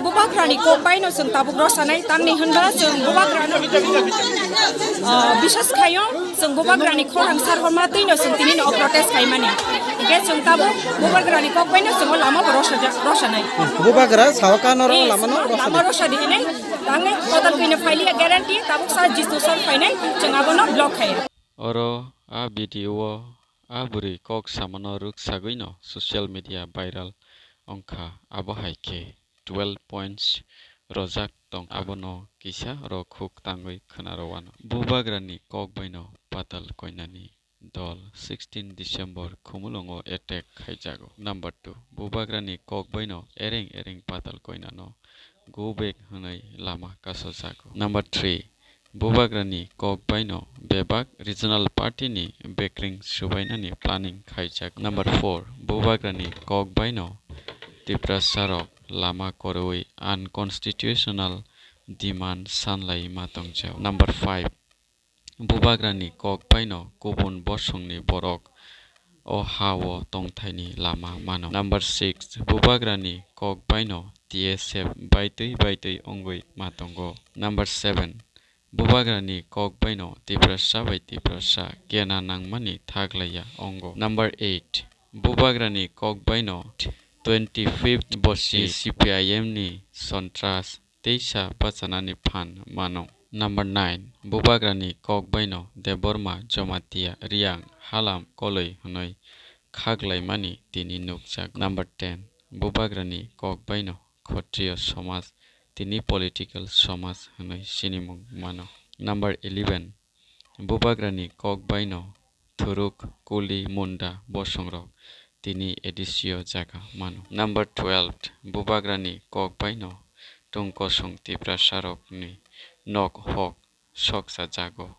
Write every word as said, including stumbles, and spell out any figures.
Bubagrani kok baino chwng tabuk rwchanai, tamni hwnba chwng bubagrano, ah, biswas khaio, chwng bubagrani khorang sar horma twino chwng tini no protest khaimani. Hingke chwng tabuk bubagrani kok baino chwng o lama bo rwsa-, rwchanai. Bubagra sao kano ro Eh, lama no chwng rwsa lama di. Rwsa di hinwi, tangwi kotal kwino phailiya guarantee, tabuk sa jistu sar phainai, chwng abono block khaio. Oro a video o a bwrwi kok samano rwk sagwino social media viral wngkha, abo hai khe twelve points rojak tong, abono kisa rok huk tangwi khwnaro wano. Bubagrani kok baino patal koinani dol sixteen December Khumulwngo attack khaijago. Number two, bubagrani kok baino ereng ereng patal koinano go back hwnwi lama kasojago. Number three, bubagrani kok baino bebak regional party ni bekring subainani planning khaijak. Number four, bubagrani kok baino Tiprasarok lama koroi unconstitutional demand sanlai ma tongjak. Number five, bubagrani kok baino kubun bosongni borok o ha-o tongthaini lama mano. Number six, bubagrani kok baino T S F baitwi baitwi wngwi ma tongo. Number seven, bubagrani kok baino Tiprasa bai Tiprasa kena nangmani thaglaiya ongo. Number eight, bubagrani kok baino twenty-fifth bosi C P I M ni sontras teisa bachanani phan mano. Number nine, bubagrani kok baino Debbarma, Jamatia, Riang, Halam, Koloi hwnwi khaglaimani tini nukjak. Number ten, bubagrani kok baino Khotriyo somaj, tini political somaj hwnwi sinimung mano. Number eleven, bubagrani kok baino Thuruk, Kuli, Munda bosongrok tini A D C o jaga mano. Number twelve, bubagrani kok baino Tungkosong Tiprasarokni nok hok soksa jago.